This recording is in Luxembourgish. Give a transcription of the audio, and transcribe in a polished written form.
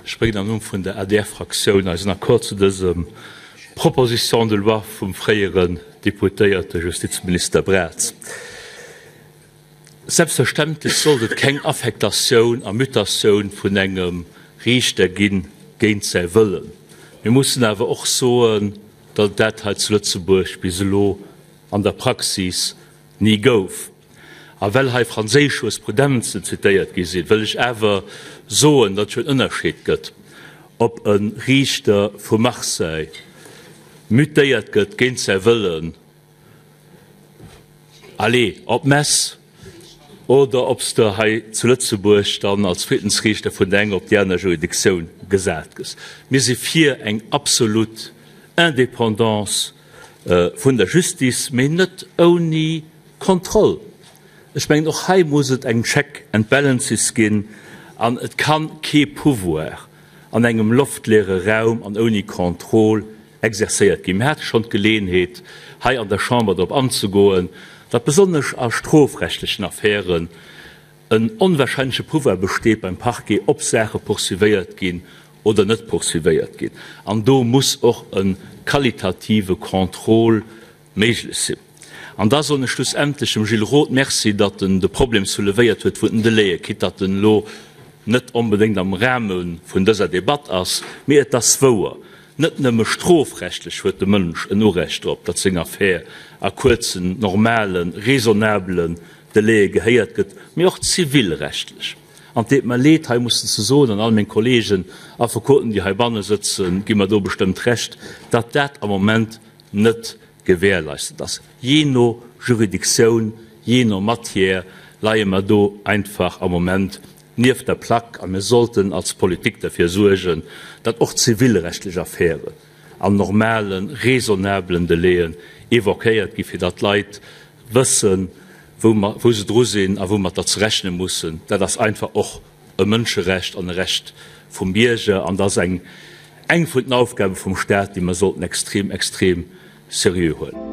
Ech bréngen am Numm vun der ADR-Fraktioun eisen Accord zu dësem Proposition de loi vum fréieren Deputéierte Justizminister Braz. Selbstverständlech sollt et keng Affektatioun a Mutatioun vun engem Riichter gi géint säi Wëllen. Mir mussen awer och soen, datt et dat hei zu Lëtzebuerg bis elo an der Praxis ni gouf. A well hei franséisch Jurisprudenzen zitéiert gi sinn, wëll ech awer soen, datt et jo en Ënnerscheed gëtt, ob e Riichter vu Marseille mutéiert gëtt géint säi Wëllen, allez, op Metz, oder ob s de hei zu Lëtzebuerg dann als Friddensriichter vun der enger op déi aner Juridictioun gesat gëss. Mir si fir eng absolut Indépendance vun der Justice, mee net ouni Kontroll. Ech mengen, och hei muss et eng Check and Balances ginn an et kann kee Pouvoir an engem loftleere Raum an ouni Contrôle exercéiert ginn. Mir hate schonn d'Geleeënheet, hei an der Chamber drop anzegoen, datt besonnesch a strofrechtlechen Affären en onwahrscheinleche Pouvoir besteet beim Parquet, ob Saache poursuivéiert ginn oder net poursuivéiert ginn. An do muss och e qualitative Contrôle méiglech sinn. An da soen ech schlussendlech dem Gilles Roth Merci, datt en de Problem soulevéiert huet vun den Delaien, quitte datt en elo net onbedéngt am Rahme vun dëser Debatt ass, mee et ass wouer, net nëmme strofrechtlech huet de Mënsch en Urecht drop, datt seng Affär a kuerzen, normalen, raisonnabelen Delaie gehéiert gëtt, mee och zivilrechtlech. An et deet mer leed, hei mussen ze soen, an all meng Kollegen Affekoten, déi heibanne sëtzen, gi mer do bestëmmt Recht, datt dat am Moment net gewährleistet ass. Jee no Juridictioun, jee no Matière leie mer do einfach am Moment nieft der Plaque a mir sollten als Politik derfir suergen, datt och zivilrechtlech Affären an normalen, raisonnablen Delaien évoquéiert gi fir datt d'Leit wëssen, wou se dru sinn a woumatter ze rechne mussen. Dat ass einfach och e Mënscherecht an e Recht vum Bierger an dat ass eng eng vun den Aufgabe vum Stat, déi mer sollten extrem, extrem seriö huelen.